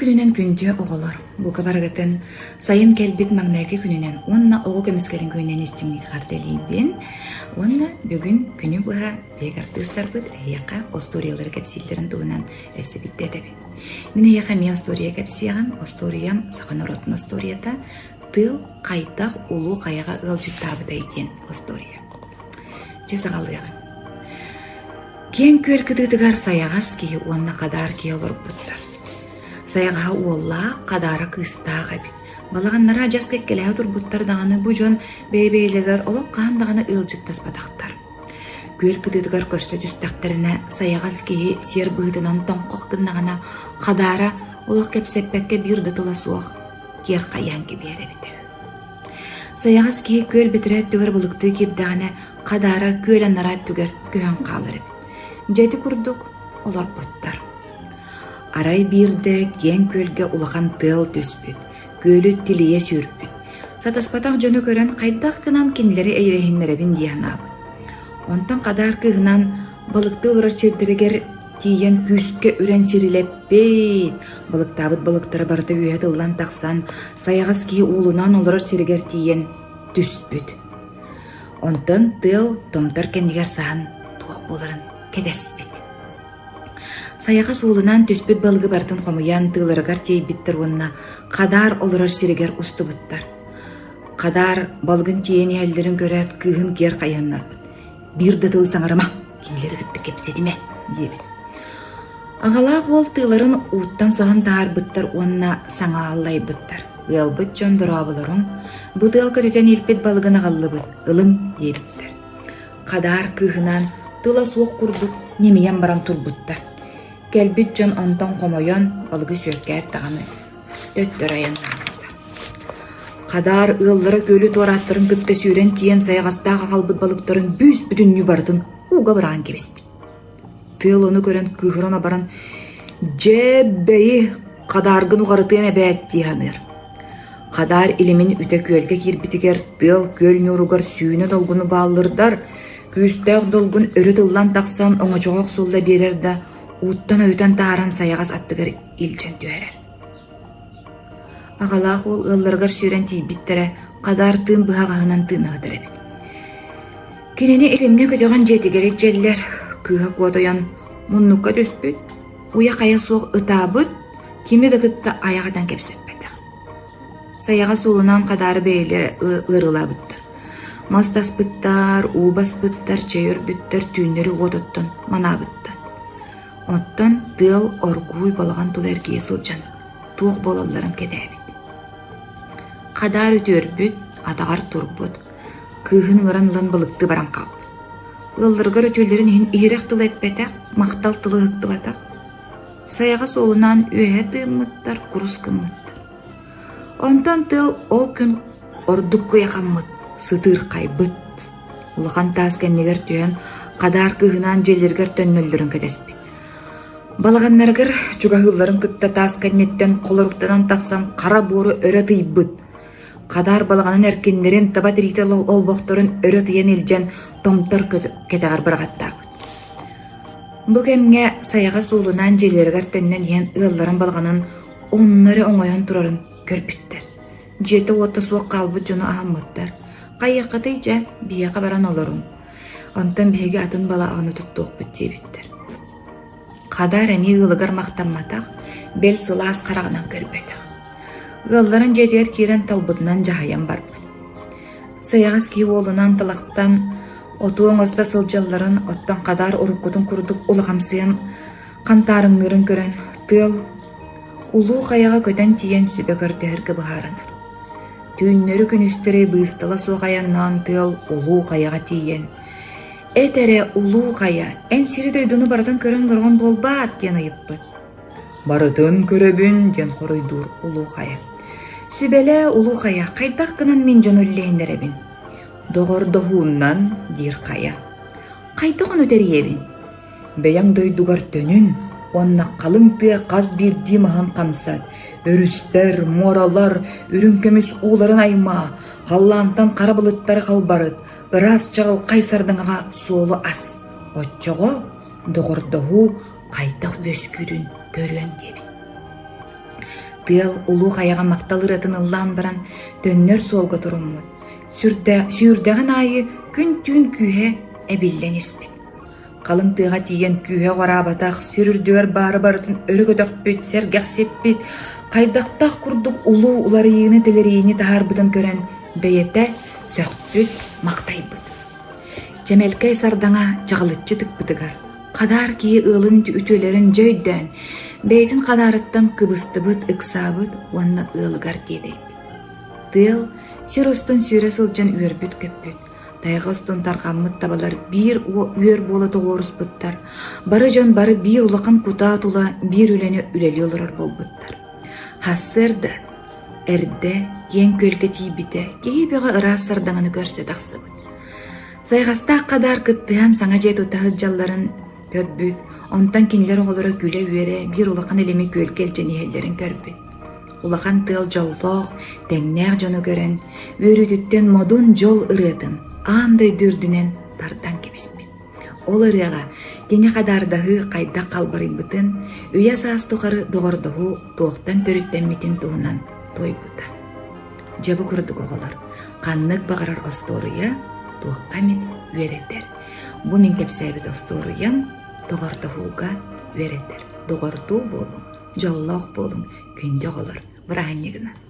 күнүнэн күндү оҕолор, бука барыгытын сайын кэлбит маҥнайгы күнүнэн уонна оҕо көмүскэлин күнүнэн истиҥник эҕэрдэлиибин. Уонна бүгүн күнү быһа биһиги артыыстарбыт эһиэхэ остуоруйалары кэпсииллэрин туһунан өссө биирдэ этэбин. Мин эһиэхэ эмиэ остуоруйа кэпсиэҕим. Остуоруйам саха норуотун остуоруйата «Тыал хайдах улуу хайаҕа ыалдьыттаабытай» диэн остуоруйа. Дьэ саҕалыаҕыҥ. Киэҥ күөл кытыытыгар сайаҕас киһи уонна хадаар киһи олорбуттар. Сайаҕаһа уоллаах, хадаара кыыстаах эбит. Балаҕаннара адьас кэккэлэһэ турбуттар даҕаны бу дьон бэйэ-бэйэлэригэр олох хаһан даҕаны ыалдьыттаспатахтар. Күөл кытыытыгар көрсө түстэхтэринэ, сайаҕас киһи сиэр быһыытынан тоҥхох гыннаҕына, хадаара олох кэпсэппэккэ биир да тыла суох киэр хайаан кэбиһэр эбитэ. Сайаҕас киһи күөл бэтэрээ өттүгэр балыктыы киирдэҕинэ, хадаара күөл анараа өттүгэр көһөн хаалар эбит. Дьэ ити курдук олорбуттар. Арай биирдэ киэҥ күөлгэ улахан тыал түспүт, күөлү тилийэ сүүрпүт. Сатаспатах дьону көрөн хайдах гынан кинилэри эйэрэһиннэрэбин дии санаабыт. Онтон хадаар кыыһынан балыктыы олорор сирдэригэр тиийэн күүскэ үрэн сирилэппит. Балыктаабыт балыктара барыта үөһэ тыллан тахсан, сайаҕас киһи уолунаан олорор сиригэр тиийэн түспүт. Онтон тыал томтор кэннигэр саһан туох буоларын кэтэспит. Сайаҕас уолунаан түспүт балыгы барытын хомуйан тыыларыгар тиэйбиттэр уонна хадаар олорор сиригэр устубуттар. Хадаар балыгын тиэйэн иһэллэрин көрөөт кыыһын киэр хайыһыннарбыт. Биир да тылы саҥарыма, кинилэри кытта кэпсэтимэ диэбит. Аҕалаах уол тыыларын ууттан соһон таһаарбыттар уонна саҥа аллайбыттар. Ыалбыт дьон дорооболоруҥ, бу тыал көтүтэн илпит балыгын аҕаллыбыт, ылыҥ диэбиттэр. Хадаар кыыһынаан тыла суох курдук ньимийэн баран турбуттар. Кэлбит дьон онтон хомойон балыгы сүөккээт даҕаны төттөрү айаннаабыттар. Хадаар ыаллара күөлү туорааттарын кытта сүүрэн тиийэн сайаҕастаах аҕалбыт балыктарын бүүс-бүтүннүү барытын ууга быраҕан кэбиспит. Тыал ону көрөн кыыһыран абаран «Дьэ, бэйи, хадааргын уҕарытыам эбээт» дии саныыр. Хадаар илимин үтэ күөлгэ киирбитигэр тыал күөл ньууругар сүүнэ долгуну бааллырдар, күүстээх долгун өрө тыллан тахсан оҥочоҕо охсулла биэрэр да, ууттан ойутан таһааран сайаҕас аттыгар илдьэн түһэрэр. Аҕалаах уол ыалларыгар сүүрэн тиийбиттэрэ, хадаар тыын быһаҕаһынан тыынаһытар эбит. Кинини илимҥэ көтөҕөн дьиэтигэр илдьэллэр, кыыһа куотайан муннукка түспүт, уйа-хайа суох ытаабыт, кими да кытта айах атан кэпсэппэтэх. Сайаҕас уолунаан хадаары бэйэлэрэ ыарыылаабыттар. Мас таспыттар, уу баспыттар, чэй өрбүттэр, түүннэри уот оттон манаабыттар. Оттон тыал оргууй балаҕан тула эргийэ сылдьан туох буолалларын кэтээбит. Хадаар үтүөрбүт, атаҕар турбут, кыыһын ыҥыран ылан балыктыы баран хаалбыт. Ыалларыгар үтүөлэрин иһин иһирэх тылы эппэтэх, махтал тылы ыһыктыбатах. Сайаҕас уолунаан үөһэ тыыммыттар, курус гыммыттар. Онтон тыал ол күн ордук кыйахаммыт, сытыырхайбыт. Улахан таас кэннигэр түһэн, хадаар кыыһынаан дьиэлэригэр төннөллөрүн кэтэспит. Балаҕаннарыгар чугаһыылларын кытта таас кэнниттэн холоруктанан тахсан хара буору өрө тыйбыт. Хадаар балаҕанын эркиннэрин таба тириитэ олбохторун өрө тыйан илдьэн томтор кэтэҕэр быраҕаттаабыт. Бу кэмҥэ сайаҕас уолунаан дьиэлэригэр төннөн иһэн ыалларын балаҕанын онно эрэ оҥойон турарын көрбүттэр. Дьиэтэ-уота суох хаалбыт дьону аһаммыттар. Хайыаххытый дьэ, биһиэхэ баран олоруҥ. Онтон биһиги атын балаҕаны туттуохпут диэбиттэр. Хадаар эмиэ ыалыгар махтамматах, бэл сылаас хараҕынан көрбөтөх. Ыалларын дьиэтигэр киирэн талбытынан дьаһайан барбыт. Сайаҕас киһи уолунаан талахтан отуу оҥосто сылдьалларын, оттон хадаар уруккутун курдук улахамсыйан хантаарыҥныырын көрөн, тыал Улуу хайаҕа көтөн тиийэн сүбэ көрдөһөргө быһаарынар. Түүннэри-күнүстэри быыстала суох айаннаан тыал Улуу хайаҕа тиийэн «Эт эрэ, Улуу хайа, эн сири-дойдуну барытын көрөн олороҕун буолбаат?» диэн ыйыппыт. «Барытын көрөбүн» диэн хоруйдуур Улуу хайа. «Сүбэлээ, Улуу хайа, хайдах гынан мин дьону үллэһиннэрэбин?» «Доҕордоһууннан» диир хайа. «Хайдах ону тэрийэбин?» Бэйэҥ дойдугар төнүн уонна халыҥ тыа хас биирдии маһын хамсат, өрүстэр, муоралар, үрүҥ көмүс ууларын аймаа, халлаантан хара былыттары халбарыт, ыраас чаҕылхай сардаҥаҕа суолу ас. Оччоҕо доҕордоһуу хайдах үөскүүрүн көрүөн диэбит. Тыал улуу хайаҕа махтал ырыатын ыллаан баран, төннөр суолга туруммут. Сүрдэ, сүүрдэҕин аайы күн-түүн күүһэ эбиллэн испит. Халыҥ тыаҕа тиийэн күүһэ уҕараабатах, сир үрдүгэр баары барытын өрө көтөхпүт, сэргэхсиппит, хайдахтаах курдук улуу уларыйыыны-тэлэрийиини таһаарбытын көрөн, бэйэтэ сөхпүт, махтайбыт. Чэмэлкэй сардаҥа чаҕылыччы тыкпытыгар, хадаар киһи ыалын үтүөлэрин дьэ өйдөөн, бэйэтин хадаарыттан кыбыстыбыт, ыксаабыт уонна ыалыгар тиэтэйбит. Тыал сир устун сүүрэ сылдьан үөрбүт-көппүт, Тайҕа устун тарҕаммыт табалар биир үөр буола тоҕуоруспуттар, бары дьон бары биир улахан кутаа тула биир үлэни үлэлии олорор буолбуттар. Сарсыарда эрдэ киэҥ күөлгэ тиийбитэ, киһи бөҕө ыраас сардаҥаны көрсө тахсыбыт. Сайҕастаах хадаар кыттыһан саҥа дьиэ тута сылдьалларын көрбүт, онтон кинилэр оҕолоро күлэ-үөрэ биир улахан илими күөлгэ илдьэн иһэллэрин көрбүт. Улахан тыал дьоллоох, тэҥнээх дьону көрөн, үөрүүтүттэн модун дьол ырыатын аан дойду үрдүнэн тардан кэбиспит. Ол ырыаҕа кини хадаардаһыы хайдах халбарыйбытын, үйэ-саас тухары доҕордоһуу туохтан төрүттэммитин туһунан туойбута. Дьэ бу курдук оҕолор, ханнык баҕарар остуоруйа туохха эмит үөрэтэр. Бу мин кэпсээбит остуоруйам доҕордоһууга үөрэтэр. Доҕордуу буолуҥ, дьоллоох буолуҥ, күндү оҕолор, бырааһынньыгынан!